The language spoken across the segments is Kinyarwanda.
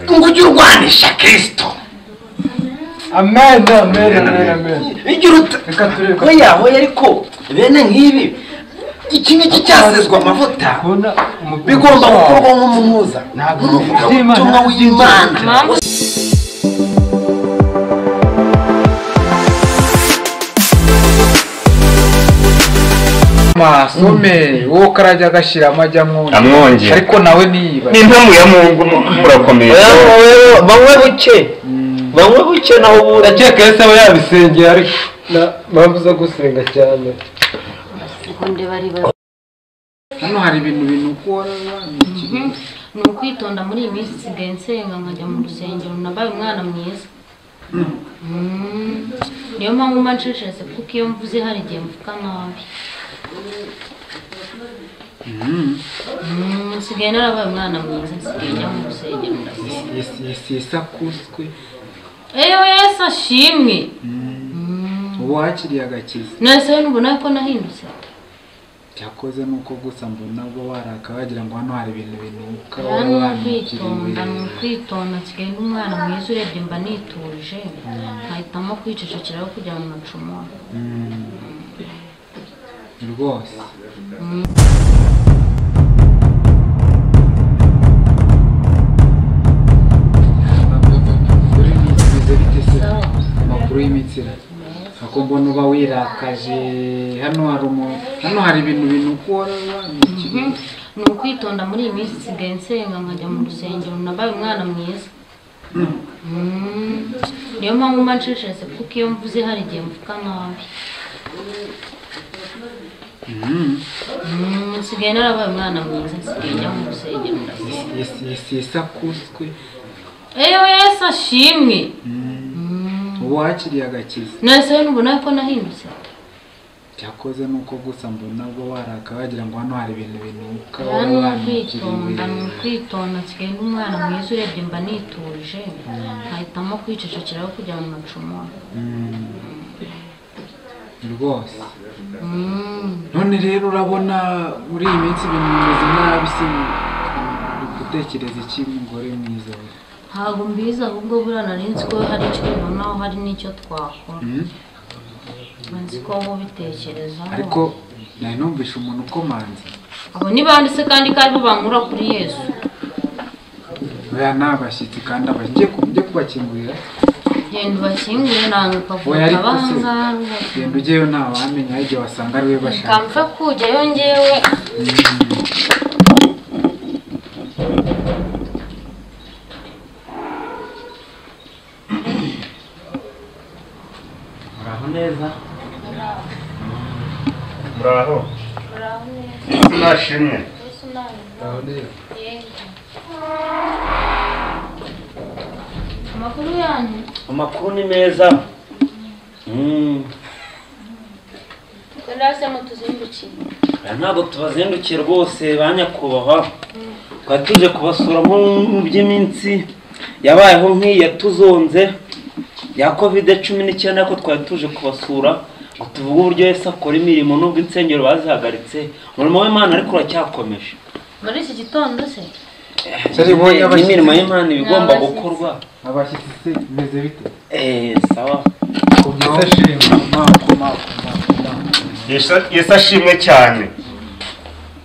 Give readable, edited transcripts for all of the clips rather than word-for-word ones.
Ngo ujye urwanisha Kristo. Amen, amen, amen, amen. Reka turebe. Oya, oya, ariko bene nk'ibi iki ngiki cyasezwa amavuta bigomba gukorwa nk'umuhuza nk'umuvugabutumwa w'Imana. Masome wowe karajya agashyiramo ajya amwongera, ariko nawe niba ni intamu ya Mungu murakomeye. Banywe buke, banywe buke, naho ubu ndakeka yese aba yabisengeye, ariko na mpamvu zo gusenga cyane. Hano hari ibintu binukora. Ni ukwitonda muri iyi minsi nsigaye nsenga nkajya mu rusengero, nabaye umwana mwiza. Niyo mpamvu mba ncecetse, kuko iyo mvuze hari igihe mvuga nabi. Nsigaye narabaye umwana mwiza, nsigaye njya mu rusengero ndasenga. Yesu Ewe Yesu ashimwe. Ubu wakiriye agakiza. Nese nubona ko nahindutse. Cyakoze nuko gusa mbona ubwo waraka wagira ngo hano hari ibintu binuka. Kwitonda ni ukwitonda, nsigaye ndi umwana mwiza, urebye mba nituje, nkahitamo kwicecekeraho kugira ngo ntacumura. Rwose. Amakuru y'imitsira ako mbona uba wirakaje. Hano hari hano hari ibintu binukora. Ni ukwitonda muri iyi minsi nsigaye nsenga nkajya mu rusengero, nabaye umwana mwiza. Niyo mpamvu mba ncecetse, kuko iyo mvuze hari igihe mvuga nabi. Nsigaye narabaye umwana mwiza, nsigaye njya mu rusengero ndasenga. Yesu akuswe. Ewe Yesu ashimwe. Ubu wakiriye agakiza. Nese nubona ko nahindutse. Cyakoze nuko gusa mbona ubwo waraka wagira ngo hano hari ibintu binuka. Kwitonda ni ukwitonda, nsigaye ndi umwana mwiza, urebye mba nituje, nkahitamo kwicecekeraho kugira ngo ntacumura. Rwose. None rero urabona muri iyi minsi ibintu bimeze nabi, si gutekereza iki mugore mwiza we? Ntabwo mbizi, ahubwo buriya nari nzi ko hari icyo tubonaho, hari n'icyo twakora. Nzi ko wowe ubitekerezaho. Ariko nari numvishe umuntu ukomanze. Abo ni bande se kandi ko aribo bankura kuri Yesu? Oya, ni abashyitsi kandi abagiye kubakingurira. Genda ubakingure, nanga ukavuga abahangaha. Genda ujyeyo ntawamenya, igihe wasanga ari we bashaka. Kamfa kujyayo njyewe. Muraho neza. Muraho. Muraho neza. Nashimwe. Muraho neza. Amakuru yanyu? Amakuru ni meza. Twese mutuzindukiye. Ntabwo tubazindukiye rwose ba nyakubahwa. Twari tuje kubasura mu by'iminsi yabayeho nk'iyi yatuzonze ya COVID-19, ko twari tuje kubasura ngo tuvuge uburyo Yesu akora imirimo nubwo insengero bazihagaritse, umurimo w'Imana ariko uracyakomeje. Muri iki gitondo se imirimo y'Imana ibigomba gukorwa. Abashyitsi se bimeze bite? Sawa. Yesu ashimwe cyane.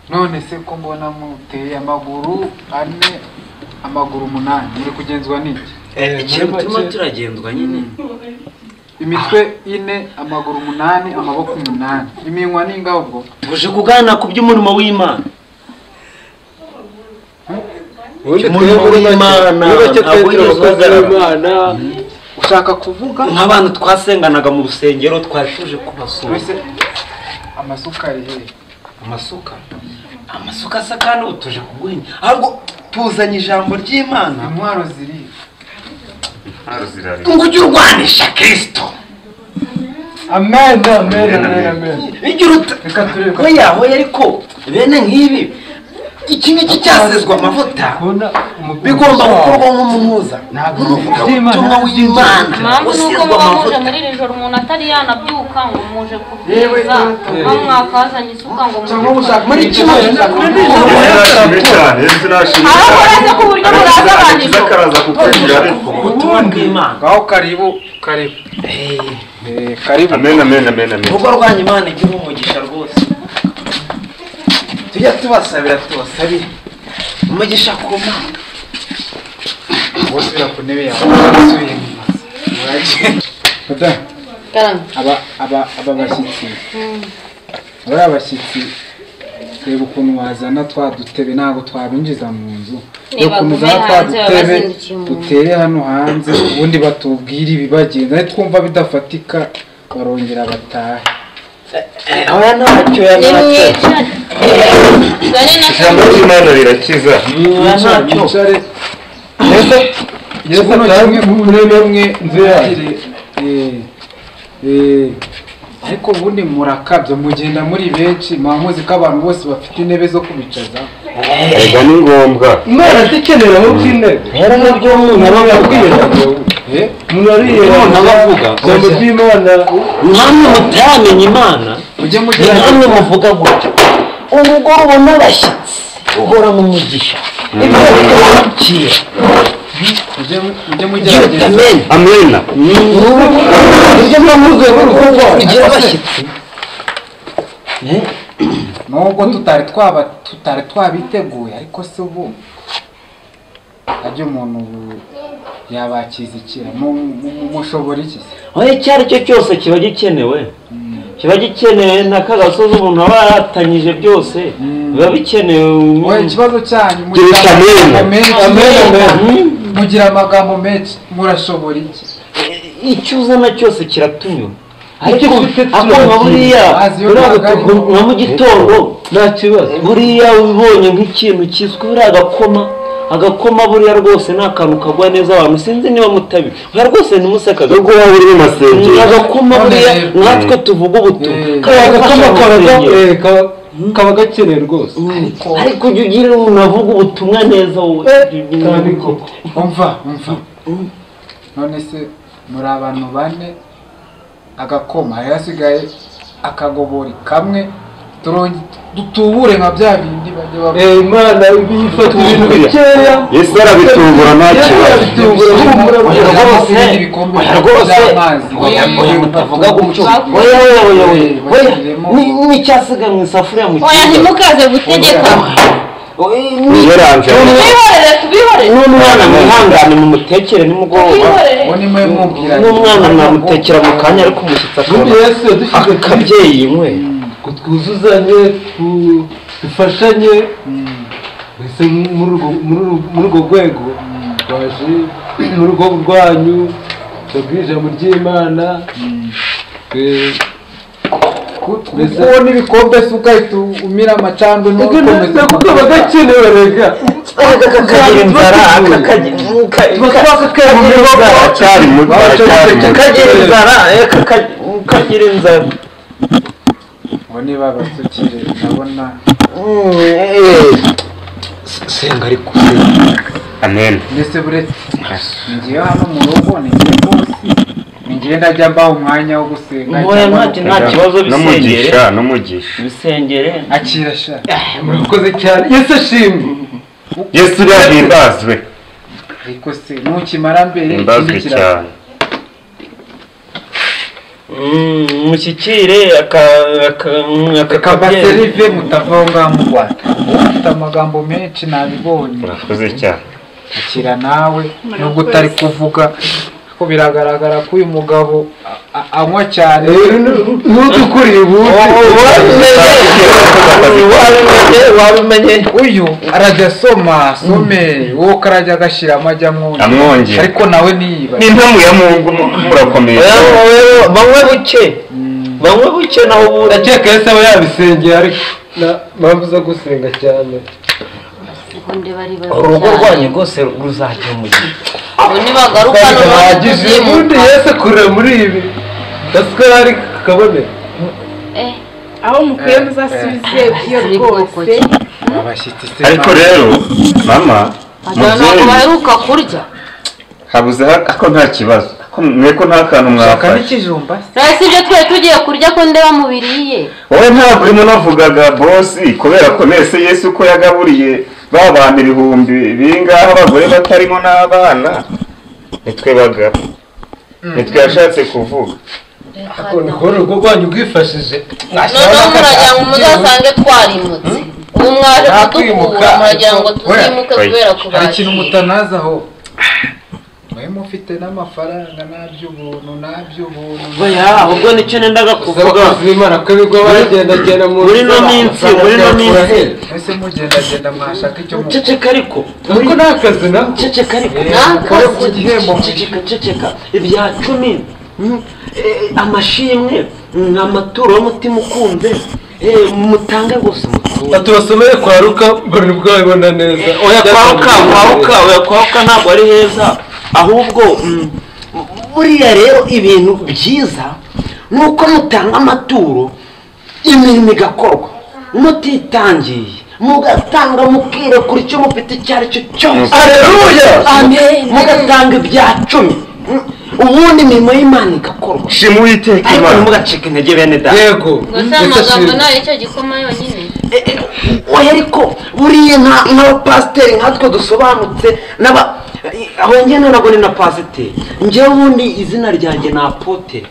None se ko mbona muteye amaguru ane, amaguru 8, muri kugenzwa n'iki? Ikintu turimo turagenzwa nyine. Imitwe 4, amaguru 8, amaboko 8, iminwa ni ingahe ubwo? Tuje kuganira ku by'umurimo w'Imana. Umurimo w'Imana ntabwo wigeze uhagarara. Ushaka kuvuga nk'abantu twasenganaga mu rusengero, twari tuje kubasura. Amasuka ari hehe? Amasuka? Amasuka asa kandi ubu tuje kuguhinya. Ahubwo tuzanye ijambo ry'Imana. Intwaro ziri. Intwaro zirari. Ngo ujye urwanisha Kristo. Amen, amen, amen, amen. Reka turebe. Oya, oya, ariko bene nk'ibi iki ngiki cyasezwa amavuta bigomba gukorwa nk'umuhuza nk'umuvugabutumwa w'Imana. Impamvu ni uko muba muje muri iri joro umuntu atari yanabyuka ngo muje kubwiza, muba mwakazanye isuka ngo muri kino Yesu nashimwe cyane. Aho uretse ku buryo muraza abantu ijoro. araza kukubwira ariko ubutumwa bw'Imana. Ngaho karibu karibu. Karibu. Amen amen amen amen. Urugo rwanyu Imana igihe umugisha rwose. Tujya tubasabira tubasabire umugisha ku Mana. Wosubira ku ntebe yawe usubiye inyuma. Madame, aba bashyitsi. Aba bashyitsi reba ukuntu wazana twa dutebe ntabwo twabinjiza mu nzu. Reba ukuntu uzana twa dutebe dutere hano hanze ubundi batubwire ibibagenza ariko twumva bidafatika barongera batahe. Oya ntacyo ntacyo. Ijambo ry'Imana rirakiza. Ntacyo. Yesu kimwe muri bimwe nzira. Ariko ubundi murakabya mugenda muri benshi muzi ko abantu bose bafite intebe zo kubicaza. Ega ni ngombwa. Imana atikenera aho kw'intebe. Rero nabyo umuntu aba yabwira. Umuntu ariyera abavuga. Ijambo ry'Imana. Namwe mutaramenya Imana. Mujye mugira namwe muvuga gutyo. Urugo rubona abashyitsi ruhora mu mugisha. Ibyo bikabakira. Mujye mugerageza. Amen. Mujye muvuze urugo rugira abashyitsi. Nubwo tutari twabiteguye ariko se ubu ajya umuntu yabakizikira mushobora iki se? Oya icyo ari cyo cyose kiba gikenewe. Kiba gikenewe na kagasozi umuntu aba yaratanyije byose biba bikenewe. Oya ikibazo cyanyu mugira amagambo menshi murashobora iki? Icyo uzana cyose kiratunyura. Ariko nka buriya nka mu gitondo nta kibazo. Buriya ubonye nk'ikintu kiswe buriya agakoma buriya rwose ni akantu kagwa neza abantu sinzi niba mutabi buriya rwose ntimusekaga. Ubwo waba uri mu masengero. Agakoma buriya natwe tuvuga ubutumwa. Agakoma kaba gakeneye rwose. Ariko ujya ugira umuntu avuga ubutumwa neza wowe. Umva none se muri abantu bane agakoma hari hasigaye akagobori kamwe dutubure nka bya bindi bajya bavuga. Imana ifata ibintu bikeya. Yesu arabitubura nta kibazo. Rwose oya mutavuga gutyo. Oya oya n'icyasigaye mu isafuriya mu Oya ntimukaze gutegeka. Tubihorere. N'umwana mwihangane mumutekere nimugoroba. N'umwana mwamutekera mu kanya ariko umushyitsi akabona akabyeyi mwe. Twuzuzanye dufashanye mbese muri urwo rwego twaje mu rugo rwanyu tubabwire ijambo ry'Imana. Kubona ibikombe se ugahita umira amacandwe n'ukomeza kuko bagakenewe rega. Kakagira inzara kagira inzara. Ngo niba basukire ndabona senga ariko. Amen. Mbese buretse ngiye hano mu rugo ni ngiye bose ngiye ndajya mbaha umwanya wo gusenga. Nta kibazo bisengere. N'umugisha. Bisengere. Akira sha. Murakoze cyane. Yesu ashimwe. Yesu yahimbazwe. Ariko se nukimara mbere himbazwe cyane. Mushyikire akabaserive mutavaho ngaho mu Rwanda. Ufite amagambo menshi nabibonye. Murakoze cyane. Akira nawe nubwo utari kuvuga ko biragaragara ko uyu mugabo anywa cyane. N'udukuriye ubundi. Wabimenye. Uyu arajya asoma some wowe karajya agashyira amajya amwongera. Ariko nawe niba. Ni intamu ya Mungu murakomeye. Banywe buke naho ubundi. Ndakeka Yesu aba yabisengeye ariko mpamvu zo gusenga cyane. Urugo rwanyu rwose ruzagira umugisha. Nibagaruka ubundi Yesu akurira muri ibi gasukari kakaboneka. Aho mukwiye muzasubize iyo rwose. Ariko rero mama ntabwo baheruka kurya. Habuze ako nta kibazo. Mwe ko nta kantu mwafashe. N'ikijumba. Ese ibyo twe tugiye kurya ko ndeba mubiriye. Wowe ntabwo urimo navugaga bosi kubera ko nese Yesu ko yagaburiye Ba bantu ibihumbi bingaha abagore batarimo n'abana nitwe bagabo. Nitwe yashatse kuvuga. Ako ni urugo rwanyu rwifashije. Noneho muragira ngo muzasange twarimutse. Ubu mwaje kudukura muragira ngo tuzimuke kubera kubakira. Hari ikintu mutanazi aho. Mwe mufite n'amafaranga naby'ubuntu naby'ubuntu. Oya ahubwo nicyo nendaga kuvuga. Imana ko ibigo baragendagenda muri no minsi muri no minsi. Ese mugendagenda mwashaka icyo mu. Ceceka ariko. Ariko nta kazi na. Ceceka ariko. Mukore ku gihembo. Ceceka ceceka. Ibya 10 amashimwe amaturo y'umutima ukunze mutange rwose muture. Tubasomere kwa Ruka bari bwabibona neza. Oya kwa Ruka oya kwa Ruka ntabwo ari heza. Ahubwo buriya rero ibintu byiza nuko mutanga amaturo imirimo igakorwa mutitangiye mugatanga mukirekura icyo mufite icyo ari cyo cyose. Haleluya, amen. Mugatanga ibya 10 ubundi imirimo y'Imana igakorwa. Shima Uwiteka Imana. Ariko ntimugacike intege bene data. Yego. Gusa amagambo nayo icyo gikoma yonyine. Oya ariko buriya nk'abapasiteri nkatwe dusobanutse n'aba aho njye ntabwo ni na pasiteri. Njyewe ubundi izina ryanjye ni Apotre.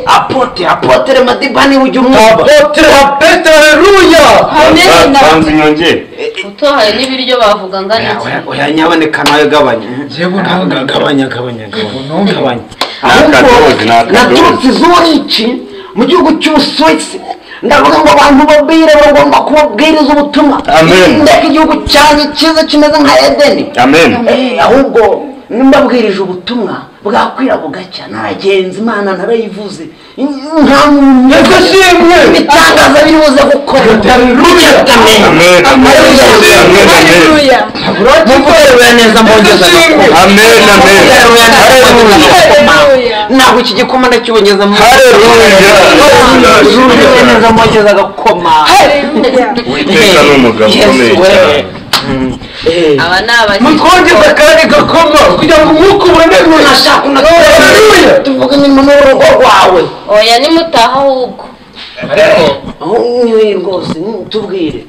Apotre Apotre Madibani ujya umwumva. Apotre Apotre haleluya. Amen. Banza inyongere. Utohaye n'ibiryo bavuga ngana iki? Oya nyaboneka nawe gabanya. Njyewe ntabwo gabanya gabanya gabanya. Ahubwo naturutse Zurich mu gihugu cy'Ubusuwisi. Ndavuga ngo abantu babwire bagomba kubabwiriza ubutumwa. Amen. Ndeka igihugu cyanjye cyiza kimeze nka Edeni. Amen. Ahubwo mbabwirije ubutumwa bwakwira bugacya naragenze Imana narayivuze. Ndashimwe ibitangaza biri buze gukora. Haleluya. Amen. Haleluya. Muvuge neza mbongeza. Amen. Amen. Haleluya. Ntabwo iki gikoma ndakibongeza mu. Haleluya. Muvuge neza mbongeza agakoma. Haleluya. Uwiteka ni umugabo ukomeye cyane. Aba ni abashyitsi. Mutwongeza kandi gakoma kugira ngo umwuka ubone Unashaka Haleluya. Tuvuge imirimo n'urugo rwawe. Oya nimutaha ahubwo. Ariko aho niwe rwose tubwire.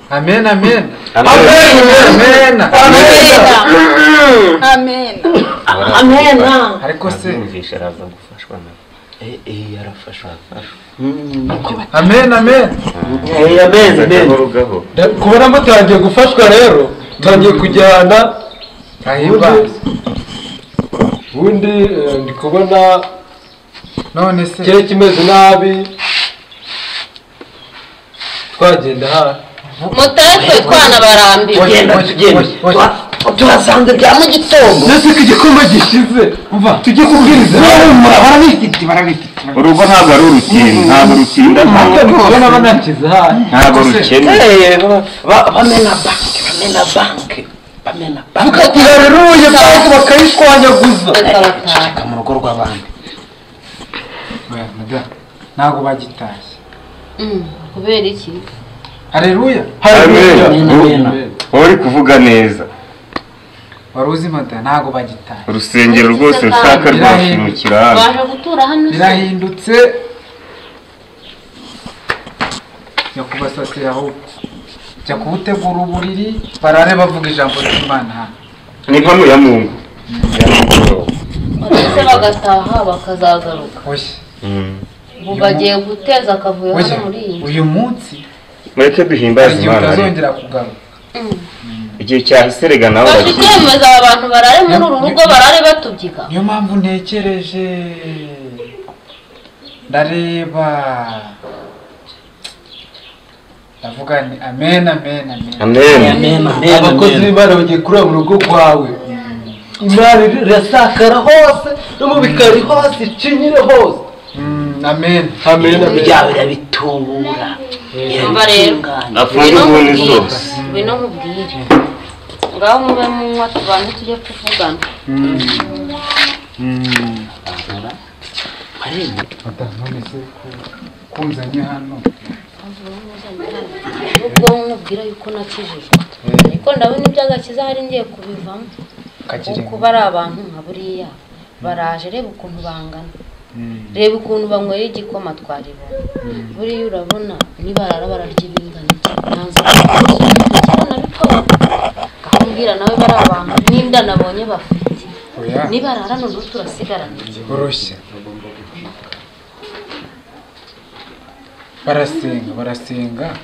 Amen amen. Amen. Amen. Amen. Amen. Amen. Ariko se yumvisha araza gufashwa na yarafashwa. Amen amen. Amen amen. Kubona mutangiye gufashwa rero tangiye kujyana ubundi ndi kubona none se kire kimeze nabi twagenda ha mutahe twana barambiwe. Tugenda tugenda turasanze bya mu gitondo. Nese ko igikoma gishize umva tujye kubwiriza. Barabifite barabifite. Urugo ntabwo ari urukinda ntabwo rukinda ntabwo banakiza ntabwo rukene. Bamena banki bamena banki bamena banki. Vuga haleluya banki bakayishwanyaguza. Ceceka mu rugo rw'abandi. Ntabwo bagitashye. Kubera iki? Haleluya. Haleluya. Uri kuvuga neza. Wari uzi mada ntabwo bagitashye. Urusengero rwose rushaka rwashimukira hano. Baje gutura hano. Birahindutse. Jya kubasasira aho. Jya kubutegura uburiri barare bavuga ijambo ry'Imana hano. Ni mpano ya Mungu. Ndetse bagataha bakazagaruka. Oya. Ubu bagiye guteza akavuyo hano muri iyi. Uyu munsi mureke duhimbaze Imana. Utazongera kugaruka. Igihe cyahise rega nawe baje kwemeza abantu barare muri uru rugo barare batubyika. Niyo mpamvu ntekereje ndareba ndavuga ni amen amen amen. Amen. Abakozi b'Imana bagiye kurira mu rugo rwawe. Imana irasakara hose no mu bikari hose icinyire hose. Amen. Amen. Ibyawe irabitubura. Umva rero afunge ubuni zose. Ngwino nkubwire. Ngaho mube munywa tubanze tujye kuvugana. None se kunzanye hano? Ubwo nkubwira yuko nakijijwe. Ariko ndabona iby'agakiza hari ngiye kubivamo. Kuko bari abantu nka buriya baraje reba ukuntu bangana. Reba ukuntu banyweye igikoma twaribona. Buriya urabona nibarara bararya ibingana iki, nanze nabikora kakubwira nawe bari abantu n'inda nabonye bafite. Nibarara noneho turasigarana iki? Oroshya.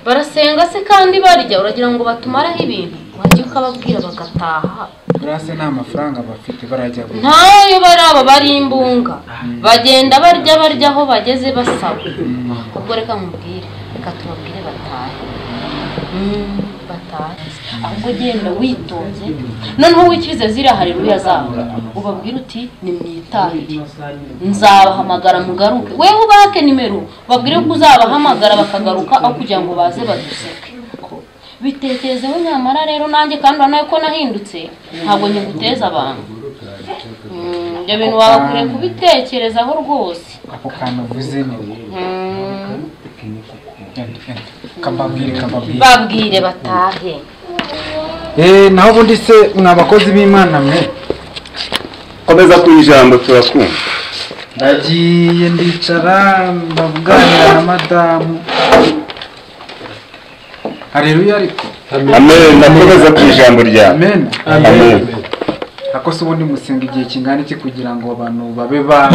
Barasenga se kandi barya, uragira ngo batumaraho ibintu, wajya ukababwira bagataha. Burase nta mafaranga bafite barajya gusa. Ntayo baraba bari imbunga. Bagenda barya aho bageze basaba. Ubwo reka nkubwire, reka tubabwire batahe. Batahe. Ahubwo genda witonze. Noneho wikirize ziriya haleluya zabo. Ubabwire uti nimwitahire. Nzabahamagara mugaruke. Wewe ubake nimero, ubabwire ko uzabahamagara bakagaruka aho kugira ngo baze baduseke. Bitekerezeho nyamara rero nanjye kandi urabona ko nahindutse ntabwo nkiguteza abantu. Ibyo bintu wabakwiye kubitekerezaho rwose. Ako kantu uvuze ni kababwire. Babwire batahe. Naho ubundi se mwa bakozi b'Imana mwe, komeza ku ijambo turakumva. Ndagiye ndicara ndavuganira na madamu. Haleluya ariko. Amen. Ndakomeza ku ijambo ryawe. Amen. Amen. Ako se ubundi musenga igihe kingana iki kugira ngo abantu babe ba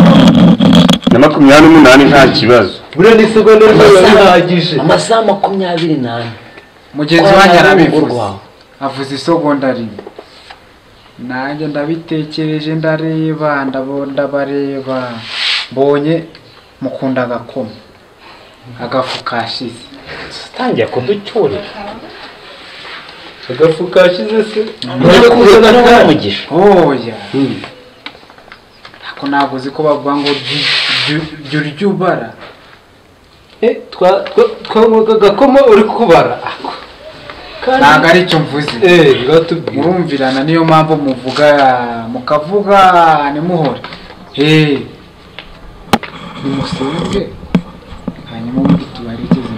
na 28 nta kibazo. Buriya ni segonda bihagije. Amasaha 24. Mugenzi wanjye arabivuze. Avuze isegonda rimwe. Nanjye ndabitekereje ndareba ndabareba mbonye mukunda agakoma. Agafu kashize. Tangiye kuducyurira. Agafu kashize se? Oya. Ako ntabwo uzi ko bavuga ngo jya ubara. Twanywaga agakoma uri kubara. Ntabwo ari icyo mvuze. Murumvirana niyo mpamvu muvuga mukavuga nimuhore. Nimusenge hanyuma ubundi tubarekeze.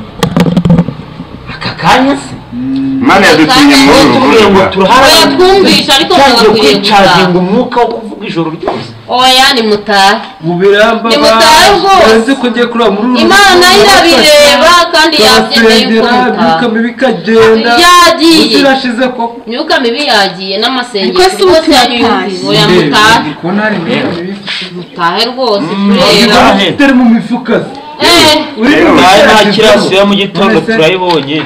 Aka kanya se Imana yadutumye muri uru rugo twumvisha ariko mwagakwiye gutaha. Umwuka wo kuvuga ijoro ryose. Oya nimutahe. Mubiramba nimutahe ko ngiye kuraba muri uru. Imana irabireba kandi yabyemeye yuko mutaha. Imyuka mibi ikagenda. Yagiye. Irashize koko. Imyuka mibi yagiye n'amasengesho rwose yanyumvise. Oya mutahe. Mutahe rwose tureba. Turi mu mifuka. Uri nta kirasiyo ya mu gitondo turayibonye.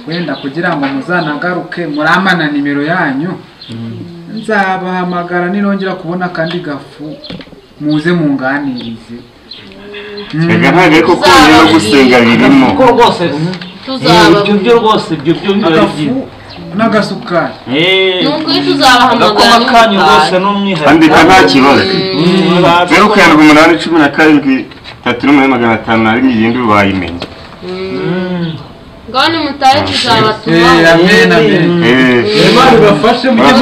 Wenda kugira ngo muzanagaruke muramana nimero yanyu, nzabahamagara ninongera kubona kandi gafu muze munganirize. Reka ntabwo ariko ko no gusenga birimo. Ko rwose ibyo byo rwose ibyo byo biba byiza. N'agasukari. Nuko tuzabahamagara kanyu rwose n'umwihariko. Andika nta kibazo. 0 7 8 17 3 501 yindi bayimenye. Ngaho nimutahe tuzabatuma. Amen amen. Imana ibafashe mujye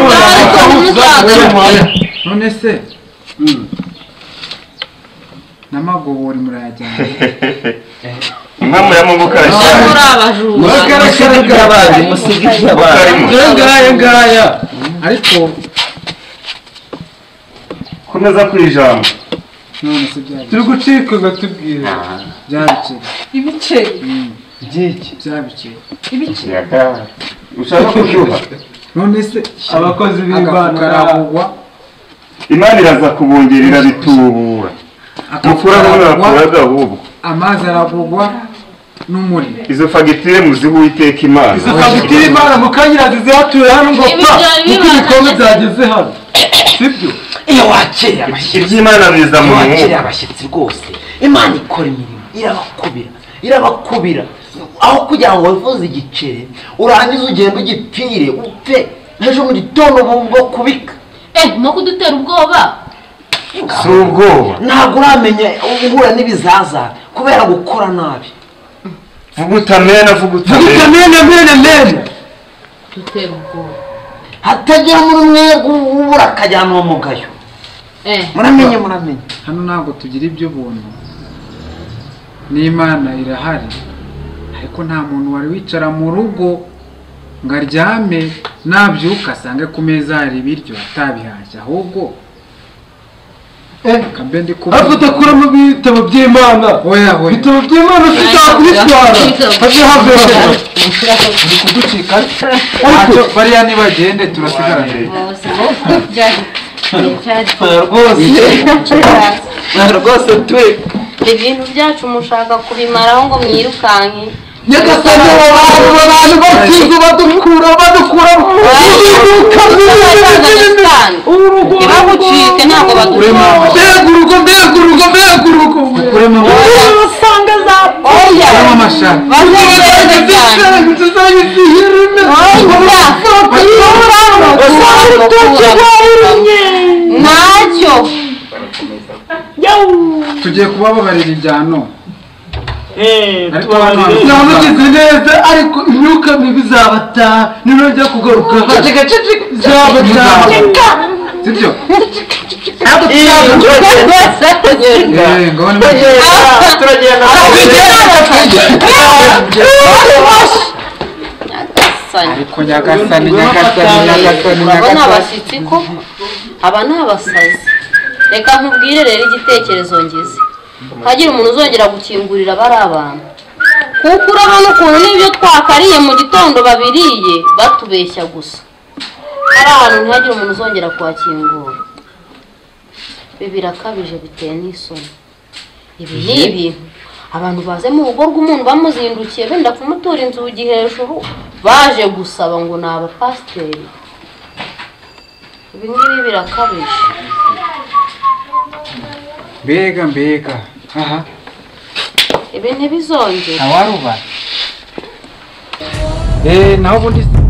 mubona. None se namagobori murayajyana. Impamvu ya Mungu karashyira. Muri abajura. Mukarashyira abandi musigisha abandi. Ngaya. Ariko komeza ku ijambo. None se byari. Turi gucika ngatubwira. Byabiceri. Ibiceri. Byiki byabiceri. Ibiceri. Ushaka kubyuha. None se abakozi b'Imana karabugwa. Imana iraza kubongerera bitubura. Mukura n'akuraga ahubwo. Amazi aragugwa n'umuriro. Izo fagitire muzihe Uwiteka Imana. Izo fagitire Imana mukanyira zihature hano ngo pa. Kuko ibikombe byageze hano. Sibyo? Iyo wakiriye abashyitsi. Iby'Imana biza mu mwuka. Wakiriye abashyitsi rwose. Imana ikora imirimo irabakubira. Irabakubira. Aho kugira ngo wifuze igiceri, urangize ugenda ugipfire, upfe. Ejo mu gitondo bumva kubika. No kudutera ubwoba. Si ubwoba. Ntabwo uramenya uhura n'ibizaza kubera gukora nabi. Vuga utamena, vuga utamena. Vuga utamena, mena, mena. Dutera ubwoba. Hatagira muri mwebwe ubura akajyana uwo mugayo. Muramenye, muramenye. Hano ntabwo tugira ibyo buntu. N'Imana irahari. Ariko nta muntu wari wicara mu rugo Ngo aryame nabyuka asange ku meza hari ibiryo atabihashye ahubwo kambe ndi kuba afite kura mu bitabo by'Imana. Oya oya. Bitabo by'Imana tutakubitwara. Have have. Uri kuducika. Ariko bariya nibagende turasigarana. Rwose twe ibintu byacu mushaka kubimaraho ngo mwirukanke. Nyagasani abantu bakizu badukura urugo ntibagucike ntabwo badukura. Mbega urugo usanga za oya ntacyo tugiye kubababarira ibyano. Namugize neza ariko imyuka mibi izabataha ninongera kugaruka izabataha. Sibyo? Ariko Nyagasani Nyagasani. Aba ni abashyitsi ko aba ni abasazi. Reka nkubwire rero igitekerezo ngize. Hagira umuntu uzongera gukingurira bari abantu. Kuko urabona ukuntu n'ibyo twakariye mu gitondo babiriye batubeshya gusa. Hari ahantu ntihagire umuntu uzongera kuhakingura. Ibi birakabije biteye n'isoni. Ibi ni ibintu abantu baze mu rugo rw'umuntu bamuzindukiye benda kumutura inzugi hejuru baje gusaba ngo ni abapasiteri. Ibi ngibi birakabije. Mbega aha ibi ntibizongera. Awaruba naho ubundi.